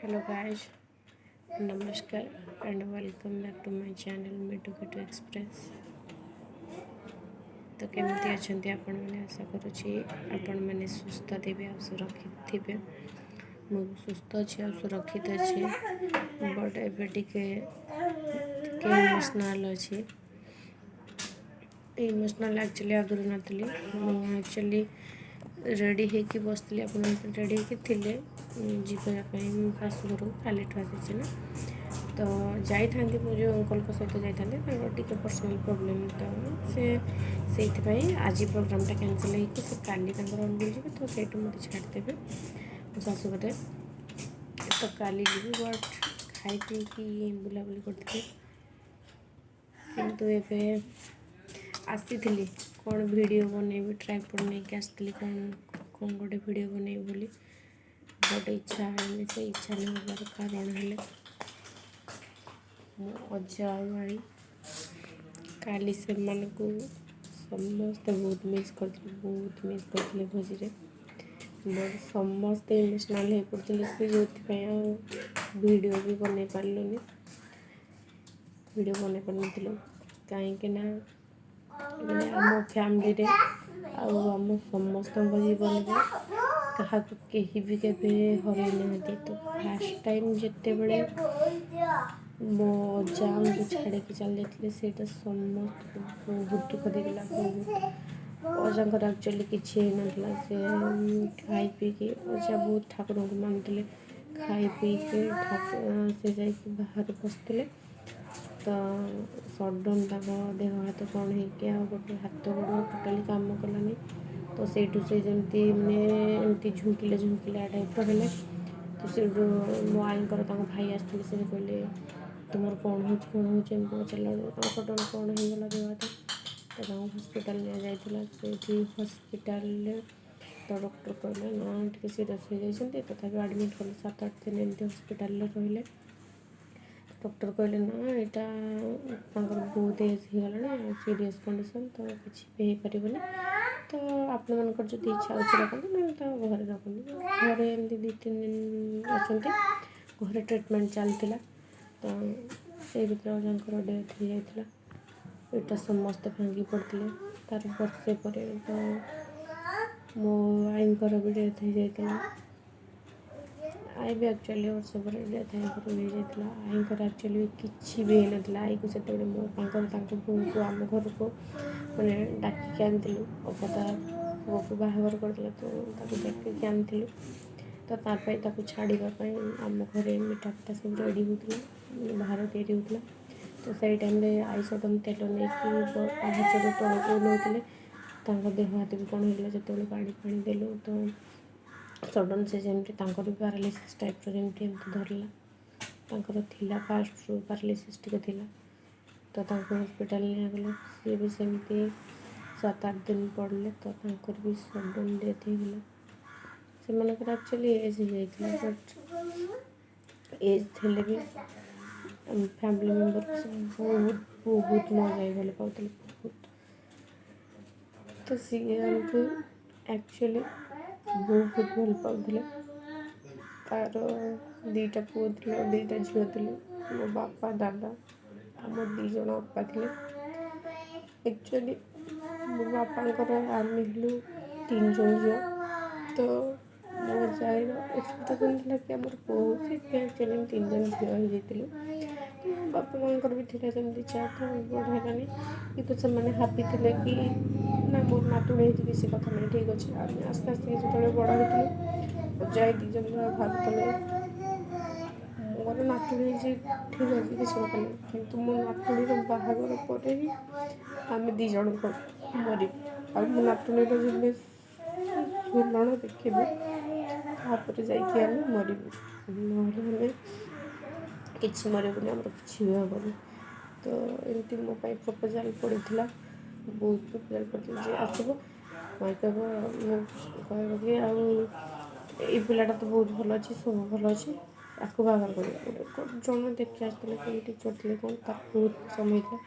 Hello guys, ନମସ୍କାର and welcome back to my channel Mitu Kitu Express। ତ କେମିତି ଅଛନ୍ତି ଆପଣମାନେ? ଆଶା କରୁଛି ଆପଣମାନେ ସୁସ୍ଥ ଥିବେ ଆଉ ସୁରକ୍ଷିତ ଥିବେ। ମୁଁ ସୁସ୍ଥ ଅଛି ଆଉ ସୁରକ୍ଷିତ ଅଛି, ବଟ୍ ଏବେ ଟିକେ ଟିକେ ଇମୋସନାଲ୍ ଅଛି। ଇମୋସନାଲ୍ ଆକ୍ଚୁଆଲି ଆଗରୁ ନଥିଲି। ମୁଁ ଆକ୍ଚୁଆଲି ରେଡ଼ି ହେଇକି ବସିଥିଲି, ଆପଣ ରେଡ଼ି ହେଇକି ଥିଲେ ଯିବା ପାଇଁ ମୋ ଶାଶୁଘରକୁ। କାଲିଠୁ ଆସିଛି ନା, ତ ଯାଇଥାନ୍ତି। ମୁଁ ଯେଉଁ ଅଙ୍କଲଙ୍କ ସହିତ ଯାଇଥାନ୍ତି, ତାଙ୍କର ଟିକେ ପର୍ସନାଲ୍ ପ୍ରୋବ୍ଲେମ୍, ତ ସେ ସେଇଥିପାଇଁ ଆଜି ପ୍ରୋଗ୍ରାମଟା କ୍ୟାନସଲ୍ ହେଇକି ସେ କାଲି ତାଙ୍କର ଅନୁଗୁଳ ଯିବେ। ତ ସେଇଠୁ ମୋତେ ଛାଡ଼ିଦେବେ ମୋ ଶାଶୁ ଘରେ। ତ କାଲି ଯିବି, ବଟ୍ ଖାଇ ପିଇକି ବୁଲାବୁଲି କରିଥିଲି। କିନ୍ତୁ ଏବେ ଆସିଥିଲି, କ'ଣ ଭିଡ଼ିଓ ବନେଇବି, ଟ୍ରାଇପଡ଼ ନେଇକି ଆସିଥିଲି, କ'ଣ କ'ଣ ଗୋଟେ ଭିଡ଼ିଓ ବନେଇବି ବୋଲି, ବଟ୍ ଇଚ୍ଛା ହେଇନି। ସେ ଇଚ୍ଛା ନ ହେବାର କାରଣ ହେଲେ ମୋ ଅଜା ଆଉ ଆଈ। କାଲି ସେମାନଙ୍କୁ ସମସ୍ତେ ବହୁତ ମିସ୍ କରିଥିଲେ, ବହୁତ ମିସ୍ କରିଥିଲେ ଭୋଜିରେ। ବଟ୍ ସମସ୍ତେ ଇମୋସନାଲ୍ ହେଇପଡ଼ିଥିଲେ ସେ, ଯେଉଁଥିପାଇଁ ଆଉ ଭିଡ଼ିଓ ବି ବନେଇ ପାରିଲୁନି, ଭିଡ଼ିଓ ବନେଇ ପାରିନଥିଲୁ। କାହିଁକି ନା ମାନେ ଆମ ଫ୍ୟାମିଲିରେ ଆଉ ଆମ ସମସ୍ତଙ୍କ ଜୀବନରେ କାହାକୁ କେହି ବି କେବେ ହରେଇ ନାହାନ୍ତି। ତ ଫାର୍ଷ୍ଟ ଟାଇମ୍ ଯେତେବେଳେ ମୋ ଅଜା ଆମକୁ ଛାଡ଼ିକି ଚାଲି ଯାଇଥିଲେ, ସେଇଟା ସମସ୍ତଙ୍କୁ ବହୁତ ଦୁଃଖ ଦେଇଥିଲା, ବହୁତ। ଅଜାଙ୍କର ଆକ୍ଚୁଆଲି କିଛି ହେଇନଥିଲା। ସେ ଖାଇ ପିଇକି, ଅଜା ବହୁତ ଠାକୁରଙ୍କୁ ମାନୁଥିଲେ, ଖାଇ ପିଇକି ସେ ଯାଇକି ବାହାରେ ବସିଥିଲେ। ତ ସଡ଼ନ୍ ତାଙ୍କ ଦେହ ହାତ କ'ଣ ହେଇକି ଆଉ ଗୋଟେ ହାତ ଗୋଡ଼ ଟୋଟାଲି କାମ କଲାନି। ତ ସେଇଠୁ ସେ ଯେମିତି ମାନେ ଏମିତି ଝୁଙ୍କିଲେ ଝୁଙ୍କିଲା ଟାଇପ୍ର ହେଲେ। ତ ସେଇଠୁ ମୋ ଆଈଙ୍କର ତାଙ୍କ ଭାଇ ଆସିଥିଲେ। ସେ କହିଲେ, "ତୁମର କ'ଣ ହେଉଛି, କ'ଣ ହେଉଛି?" ଏମିତି ପଚାରିଲା ବେଳକୁ ତାଙ୍କ ସଡ଼ନ୍ କ'ଣ ହେଇଗଲା ଦେହ ହାତ। ତ ତାଙ୍କୁ ହସ୍ପିଟାଲ ନିଆଯାଇଥିଲା। ସେଇଠି ହସ୍ପିଟାଲରେ ତ ଡକ୍ଟର କହିଲେ, ନା ଟିକେ ସିରିୟସ୍ ହେଇଯାଇଛନ୍ତି। ତଥାପି ଆଡ଼ମିଟ୍ କଲେ, 7-8 ଦିନ ଏମିତି ହସ୍ପିଟାଲରେ ରହିଲେ। ଡକ୍ଟର କହିଲେ, ନା ଏଇଟା ତାଙ୍କର ବହୁତ ଏଜ୍ ହେଇଗଲାଣି ଆଉ ସିରିୟସ୍ କଣ୍ଡିସନ୍, ତ କିଛି ବି ହେଇପାରିବନି। ତ ଆପଣମାନଙ୍କର ଯଦି ଇଚ୍ଛା ଅଛି ରଖନ୍ତୁ, ନହେଲେ ତ ଘରେ ରଖନ୍ତୁ। ଘରେ ଏମିତି 2-3 ଦିନ ଅଛନ୍ତି, ଘରେ ଟ୍ରିଟମେଣ୍ଟ ଚାଲିଥିଲା। ତ ସେଇ ଭିତରେ ଅଜାଙ୍କର ଡେଥ୍ ହେଇଯାଇଥିଲା। ଏଇଟା ସମସ୍ତେ ଭାଙ୍ଗି ପଡ଼ିଥିଲେ। ତାର ବର୍ଷେ ପରେ ତ ମୋ ଆଈଙ୍କର ବି ଡେଥ୍ ହେଇଯାଇଥିଲା। ଆଈ ବି ଆକ୍ଚୁଆଲି ବର୍ଷେ ପରେ ଡେଥ୍ ଆଈଙ୍କର ବି ହେଇଯାଇଥିଲା। ଆଈଙ୍କର ଆକ୍ଚୁଆଲି କିଛି ବି ହେଇନଥିଲା। ଆଈକୁ ସେତେବେଳେ ମୋ ବାପାଙ୍କର ତାଙ୍କ ବୋଉକୁ ଆମ ଘରକୁ ମାନେ ଡାକିକି ଆଣିଥିଲୁ। ଅପା ତା ପୁଅକୁ ବାହାଘର କରିଥିଲା, ତ ତାକୁ ଡାକିକି ଆଣିଥିଲୁ। ତ ତା ପାଇଁ, ତାକୁ ଛାଡ଼ିବା ପାଇଁ ଆମ ଘରେ ମିଠା ଫିଠା ସବୁ ରେଡ଼ି ହେଉଥିଲା, ମାନେ ଭାର ତିଆରି ହେଉଥିଲା। ତ ସେଇ ଟାଇମ୍ରେ ଆଈ ସଡ଼ନ୍ ତେଲ ନେଇକି ପାହାଚରୁ ତଳକୁ ଓହ୍ଲଉଥିଲେ, ତାଙ୍କ ଦେହ ହାତ ବି କ'ଣ ହେଇଗଲା। ଯେତେବେଳେ ପାଣି ଫାଣି ଦେଲୁ, ତ ସଡ଼ନ୍ ସେ ଯେମିତି ତାଙ୍କର ବି ପାରାଲିସିସ୍ ଟାଇପ୍ର ଯେମିତି ଏମିତି ଧରିଲା। ତାଙ୍କର ଥିଲା, ଫାଷ୍ଟରୁ ପାରାଲିସିସ୍ ଟିକେ ଥିଲା। ତ ତାଙ୍କୁ ହସ୍ପିଟାଲ ନିଆଗଲା। ସିଏ ବି ସେମିତି 7-8 ଦିନ ପଡ଼ିଲେ। ତ ତାଙ୍କର ବି ସଡ଼ନ୍ ଡେଥ୍ ହେଇଗଲା। ସେମାନଙ୍କର ଆକ୍ଚୁଆଲି ଏଜ୍ ହେଇଯାଇଥିଲା, ବଟ୍ ଏଜ୍ ଥିଲେ ବି ଫ୍ୟାମିଲି ମେମ୍ବର ବହୁତ ବହୁତ ମୋ ଯାଇ ଭଲ ପାଉଥିଲେ, ବହୁତ। ତ ସିଏ ଆମକୁ ଆକ୍ଚୁଆଲି ବହୁତ ଭଲ ପାଉଥିଲେ। ତାର ଦୁଇଟା ପୁଅ ଥିଲେ ଆଉ ଦୁଇଟା ଝିଅ ଥିଲେ। ମୋ ବାପା, ଦାଦା ଆଉ ମୋ ଦୁଇ ଜଣ ଅପା ଥିଲେ। ଆକ୍ଚୁଆଲି ମୋ ବାପାଙ୍କର ଆମେ ହେଲୁ ତିନି ଜଣ ଝିଅ। ତ ମୋ ଜାଇର ଏକ୍ସପେକ୍ଟେସନ୍ ଥିଲା କି ଆମର ପୁଅ ହଉ, ସେଥିପାଇଁ ଆକ୍ଚୁଆଲି ଆମେ ତିନି ଜଣ ଝିଅ ହେଇଯାଇଥିଲୁ। ତ ବାପା ମାଆଙ୍କର ବି ଥିଲା ସେମିତି ଇଚ୍ଛା, ତ ବଡ଼ ହେଲାନି। କିନ୍ତୁ ସେମାନେ ହାପି ଥିଲେ କି ନା ମୋର ନାତୁଣୀ ହେଇଛି, କିଛି କଥା ନାହିଁ, ଠିକ୍ ଅଛି। ଆମେ ଆସ୍ତେ ଆସ୍ତେ ଯେତେବେଳେ ବଡ଼ ହେଇଥିଲୁ, ଅଜା ଆଈ ଦୁଇ ଜଣ ଯାକ ଭାବୁଥିଲେ, ମୋର ନାତୁଣୀ ହେଇଛି, ଠିକ୍ ଅଛି, କିଛି କଥା ନାହିଁ, କିନ୍ତୁ ମୋ ନାତୁଣୀର ବାହାଘର ପରେ ହିଁ ଆମେ ଦୁଇ ଜଣଙ୍କ ମରିବୁ ଆଉ ମୋ ନାତୁଣୀର ଯେବେ ଝୁଲଣ ଦେଖିବୁ, ତାପରେ ଯାଇକି ଆମେ ମରିବୁ, ନହେଲେ ଆମେ କିଛି ମରିବୁନି, ଆମର କିଛି ବି ହେବନି। ତ ଏମିତି ମୋ ପାଇଁ ପ୍ରପୋଜାଲ୍ ପଡ଼ିଥିଲା, ବହୁତ ପ୍ରପୋଜାଲ୍ ପଡ଼ିଥିଲା। ଯିଏ ଆସିବ ମାଇଁ କହିବ, ମୁଁ କହିବ କି ଆଉ ଏଇ ପିଲାଟା ତ ବହୁତ ଭଲ ଅଛି, ସବୁ ଭଲ ଅଛି, ଆକୁ ବାହାଘର କରିବା। ଗୋଟେ ଜଣ ଦେଖି ଆସିଥିଲେ, କେଉଁ ଟିଚର୍ ଥିଲେ କ'ଣ, ତାକୁ ବହୁତ ପସନ୍ଦ ହେଇଥିଲା।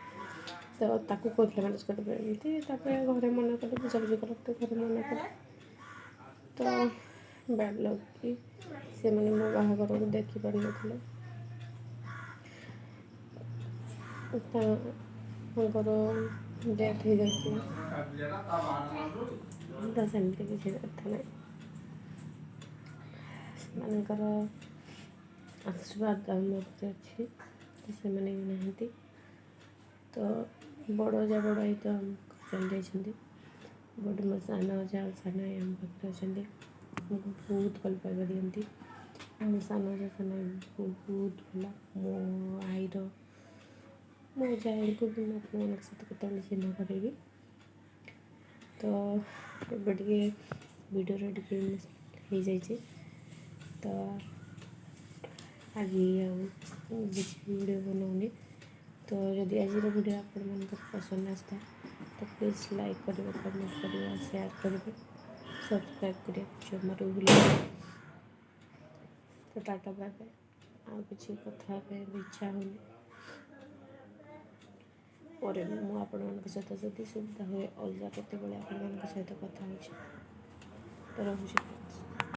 ତ ତାକୁ କହୁଥିଲେ ମ୍ୟାରେଜ୍ କରିବା ପାଇଁ ଏମିତି। ତାପରେ ଘରେ ମନା କଲେ, ବୁଝାବୁଝି କଲା ପରେ ଘରେ ମନା କଲେ। ତ ବ୍ୟାଡ଼୍ ଲକ୍ କି ସେ ସେମାନେ ମୋ ବାହାଘରକୁ ଦେଖିପାରିନଥିଲେ। ତାଙ୍କର ଡେଥ୍ ହେଇଯାଇଥିଲା। ତ ସେମିତି କିଛି କଥା ନାହିଁ, ସେମାନଙ୍କର ଆଶୀର୍ବାଦ ଆମ ଉପରେ ଅଛି। ତ ସେମାନେ ବି ନାହାନ୍ତି। ତ ବଡ଼ ଅଜା, ବଡ଼ ଆଈ ତ ଚାଲି ଯାଇଛନ୍ତି, ବଟ୍ ମୋ ସାନ ଅଜା ଆଉ ସାନ ଆଈ ଆମ ପାଖରେ ଅଛନ୍ତି, ଆମକୁ ବହୁତ ଭଲ ପାଇବା ଦିଅନ୍ତି। ମୋ ସାନ ଅଜା, ସାନ ଆଈ ବହୁତ ଭଲ। ମୋ ଆଈର, ମୋ ଅଜା ଆଈଙ୍କୁ ବି ମୁଁ ଆପଣମାନଙ୍କ ସହିତ କେତେବେଳେ ଚିହ୍ନା କରେଇବି। ତ ଏବେ ଟିକେ ଭିଡ଼ିଓରେ ଟିକେ ହେଇଯାଇଛି। ତ ଆଜି ଆଉ କିଛି ଭିଡ଼ିଓ ବନାଉନି। ତ ଯଦି ଆଜିର ଭିଡ଼ିଓ ଆପଣମାନଙ୍କର ପସନ୍ଦ ଆସିଥାଏ, ତ ପ୍ଲିଜ୍ ଲାଇକ୍ କରିବେ, କମେଣ୍ଟ କରିବେ, ସେୟାର କରିବେ, ସବସ୍କ୍ରାଇବ୍ କରିବାକୁ ଜମାରୁ ଭୁଲିବେନି। ତ ଟାଟା, ବାଏ ବାଏ। ଆଉ କିଛି କଥା ହେବା ପାଇଁ ବି ଇଚ୍ଛା ହେଉନି। ପରେ ମୁଁ ଆପଣମାନଙ୍କ ସହିତ ଯଦି ସୁବିଧା ହୁଏ, ଅଲଗା କେତେବେଳେ ଆପଣମାନଙ୍କ ସହିତ କଥା ହେଉଛି। ତ ରହୁଛି ଫ୍ରେଣ୍ଡସ୍।